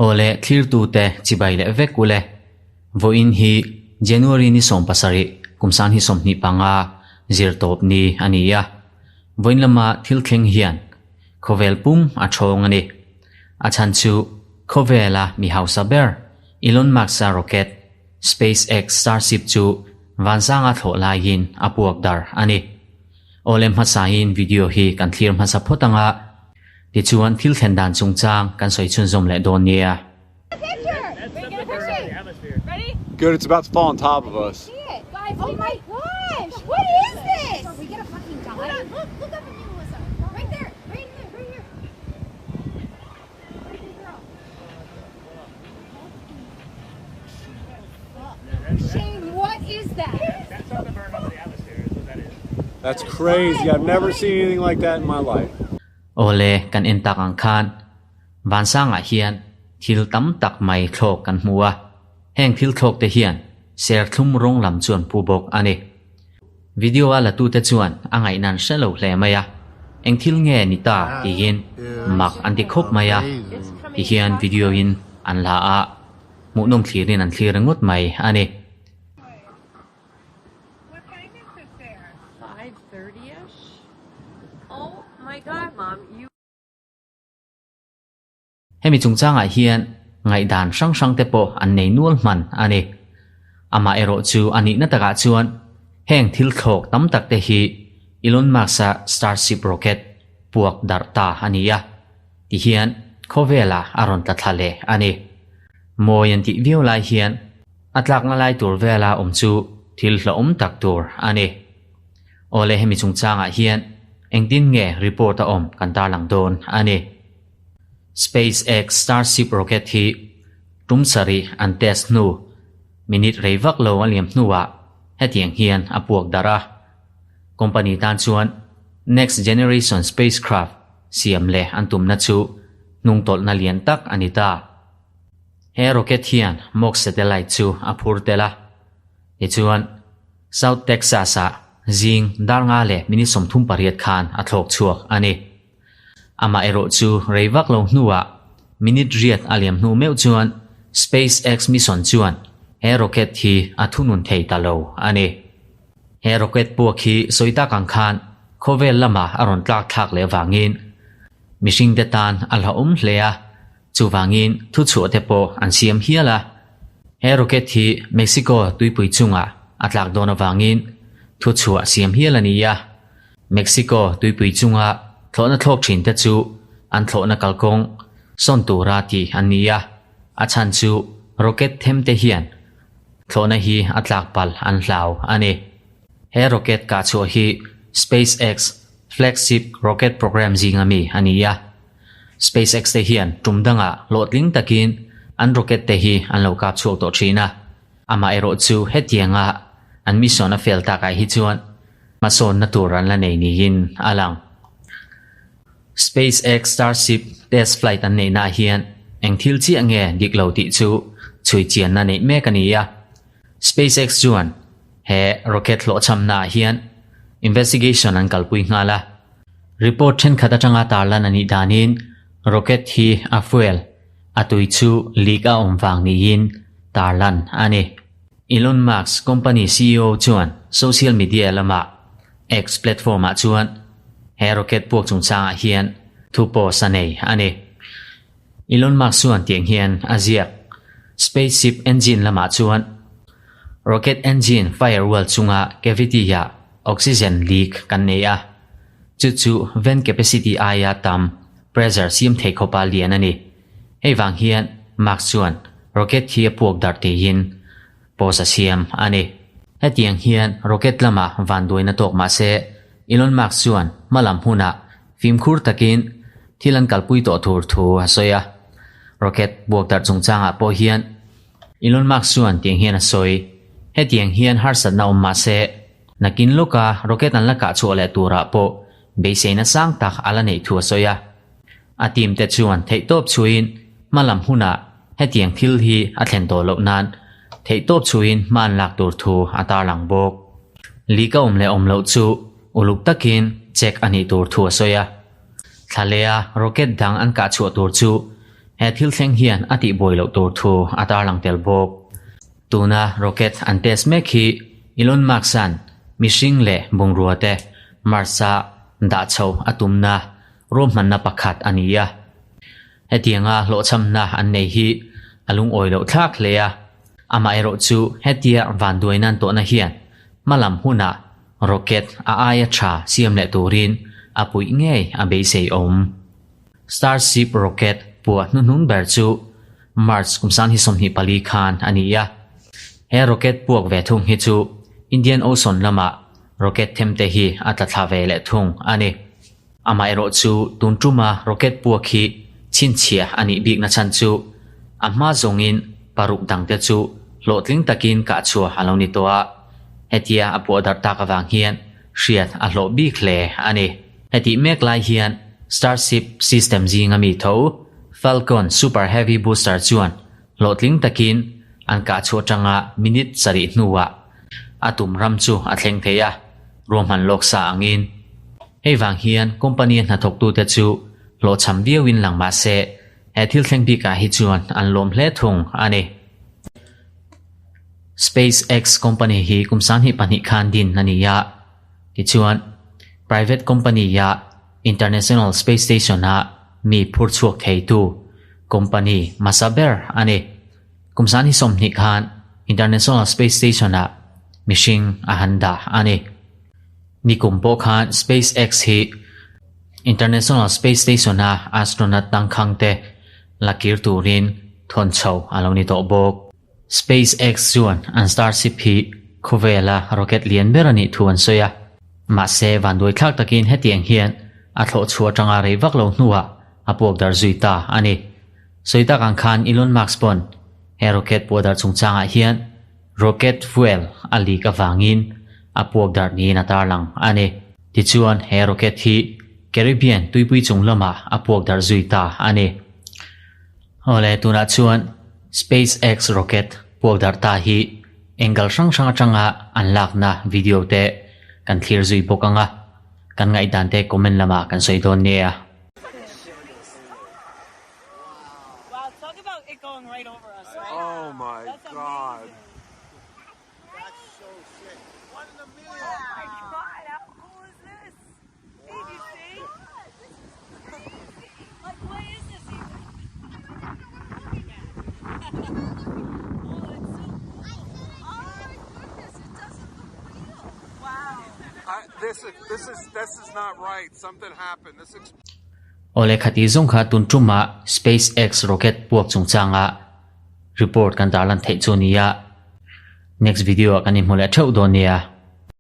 Awle thlirtute chibai leh vek ule. Vawiin hi January ni 17 kum sang hi 25 zirtawp ni a ni a. Vawiin lama thil thleng hian khawvel pum a thawng a ni. A chhan chu khawvela mi hausa ber Elon Musk-a rocket SpaceX Starship chu vansanga thlawh laiin a puak dar a ni. Awle hmasain video hi kan thlir hmasa phawt anga tichuan thil thlen dan chungchang kan sawi chhunzawm leh dawn nia. Good, it's about to fall on top of us. Oh my gosh! What is this? Are we gonna fucking die? Hold on, look, look up at me, Melissa. Right there, right there, right here. Shane, what is that? That's something burning up in the atmosphere, is what that is. That's crazy. I've never seen anything like that in my life. Awle kan en tak ang khan vansangah hian thil tam tak mai thlawk kan hmu a, heng thil thlawk te hian serthlum rawng lam chuan pu bawk a ni. Video a latute chuan a ngaihnan hre lo hle mai a, eng thil nge ni ta tiin mak an ti khawp mai a, tihian video in an la a, hmuhnawm thlirin an thlir ringawt mai a ni. Hemi chungchangah hian ngaihdan hrang hrang te pawh an nei nual hman a ni. Amaherawh chu a nihna takah chuan heng thil thlawk tam tak te hi Elon Musk-a Starship rocket puak darh ta a ni a, tihian khawvelah a rawn tla thla leh a ni. Mawi an tih viau lai hian a tlakna lai tur vela awm chu thil hlauhawm tak tur a ni. Awle hemi chungchangah hian engtin nge report a awm kan tarlang dawn a ni. SpaceX Starship rocket hi tum sarih an test hnu, minute rei vak lo a liam hnuah hetiang hian a puak darh a. Company tan chuan next generation spacecraft siam leh an tumna chu hnungtawlhna lian tak a ni ta. He rocket hian mock satellite chu a phur tel a, tichuan South Texas-ah zing dar nga leh minute 38 khan a thlawk chhuak a ni. Amah erawh chu rei vak lo hnuah minute riat a liam hnu meuh chuan SpaceX mission chuan he rocket hi a thunun thei ta lo a ni. He rocket puak hi sawi tak ang khan khawvel lamah a rawn tlak thlak leh vangin mihringte tan a hlauhawm hle a, chuvangin thuchhuah te pawh an siam hial a. He rocket hi Mexico tuipui chungah a tlak dawn avangin thuchhuah siam hial a ni a. Mexico tuipui chunga thlawhna thlawk thin te chu an thlawhna kalkawng sawn tura tih an ni a, a chhan chu rocket them te hian thlawhna hi a tlak palh an hlau a ni. He rocket kah chhuah hi SpaceX flagship rocket program zinga mi a ni a, SpaceX te hian tum dangah hlawhtling takin an rocket te hi an lo kap chhuak tawh thin a, amaherawh chu hetianga an mission a fail takah hi chuan Hmasawnna tur an la nei niin a lang. SpaceX Starship test flight an neihnaah hian eng thil chiah nge dik lo tih chu chhui chianna neih mek a ni a. SpaceX chuan he rocket hlawhchhamnaah hian investigation an kalpui nghal a. Report thenkhat atanga tarlan a nih danin rocket hi a fuel a tui chu leak a awm vang niin tarlan a ni. Elon Musk company CEO chuan social media lamah X platform-ah chuan he rocket puak chungchangah hian thu post a nei a ni. Elon Musk chuan tiang hian a ziak, Spaceship engine lamah chuan rocket engine firewall chunga cavity-ah oxygen leak kan nei a, chu chu vent capacity aia tam pressure siam thei khawpa lian a ni. Hei vang hian Musk chuan rocket hi a puak darh teihin post a siam a ni. Hetiang hian rocket lamah vanduaina tawk mah se Elon Musk chuan hma lam hunah fimkhur takin thil an kalpui tawh tur thu a sawi a. Rocket puak darh chungchangah pawh hian Elon Musk chuan tiang hian a sawi, Hetiang hian harsatna awm mah se nakin lawka rocket an la kah chhuah leh turah pawh beiseina sang tak a la neih thu a sawi a. A team te chuan theihtawp chhuiin hma lam hunah hetiang thil hi a thlen tawh loh nan theihtawp chhuiin hma an lak tur thu a tarlang bawk. Leak a awm leh awm loh chu uluk takin check a nih tur thu a sawi a. Thlalea rocket dang an kah chhuah tur chu he thil thleng hian a tihbuai loh tur thu a tarlang tel bawk. Tuna rocket an test mek hi Elon Musk-a'n mihring leh bungrua te Mars-a dah chho a tumna ruahmanna pakhat a ni a. Hetianga hlawhchhamna an nei hi a lungawi loh thlak hle a, amaherawhchu hetia vanduaina an tawhna hian hmalam hunah rocket a aia tha siam leh turin a puih ngei a beisei awm. Starship rocket puah hnuhnung ber chu March kum 2024 khan a ni a. He rocket puak ve thung hi chu Indian Ocean lamah rocket themte hi a tla thla ve leh thung a ni. Amaherawh chu tun tuma rocket puak hi chhinchhiah a nih bikna chhan chu a hma zawngin paruk dangte chu hlawhtling takin kah chhuah a lo ni tawh a, hetia a puah darh tak avang hian hriat a hlawh bik hle a ni. Hetih mek lai hian Starship system zinga mi tho Falcon Super Heavy Booster chuan hlawhtling takin an kah chhuah atanga minute sarih hnuah a tum ram chu a thleng thei a, ruahman lawk sa angin. Hei vang hian company-a hnathawktute chu hlawhchham viauin lang mah se, he thil thleng bikah hi chuan an lawm hle thung a ni. SpaceX company hi kum 2002 khan din a ni a, tichuan private company-a International Space Station-a mi phur chhuak theitu company hmasa ber a ni. Kum 2020 khan International Space Station-ah mihring a han dah a ni. Nikum pawh khan SpaceX hi International Space Station-a astronaut tangkhangte la kir turin thawn chho a lo ni tawh bawk. SpaceX chuan an Starship hi khawvela rocket lian ber a nih thu an sawi a. Mahse, vanduaithlak takin hetiang hian a thlawh chhuah atanga rei vak lo hnuah a puak darh zui ta a ni. Sawi tak ang khan Elon Musk pawn he rocket puah darh chungchangah hian rocket fuel a leak avangin a puak darh niin a tarlang a ni. Tichuan he rocket hi Caribbean tuipui chung lamah a puak darh zui ta a ni. Awle tunah chuan SpaceX rocket puak darh ta hi angle hrang hrang atanga an lakna video te kan thlir zui bawk ang a, kan ngaihdan te comment lamah kan sawi dawn nia. Wow, talk about it going right over us, right? Oh my That's God. amazing. That's so sick. One in a million. Oh my God, how cool is this? Did you see? Like, what is this even? Oh, it's so cool. Oh my goodness, it doesn't look real. Wow. I, this is this is this is not right. Something happened. This ex- Awle khati zawng kha tun tuma SpaceX rocket puak chungchanga report kan tarlan theih chu nia. Next video ah kan inhmu leh theuh dawn nia.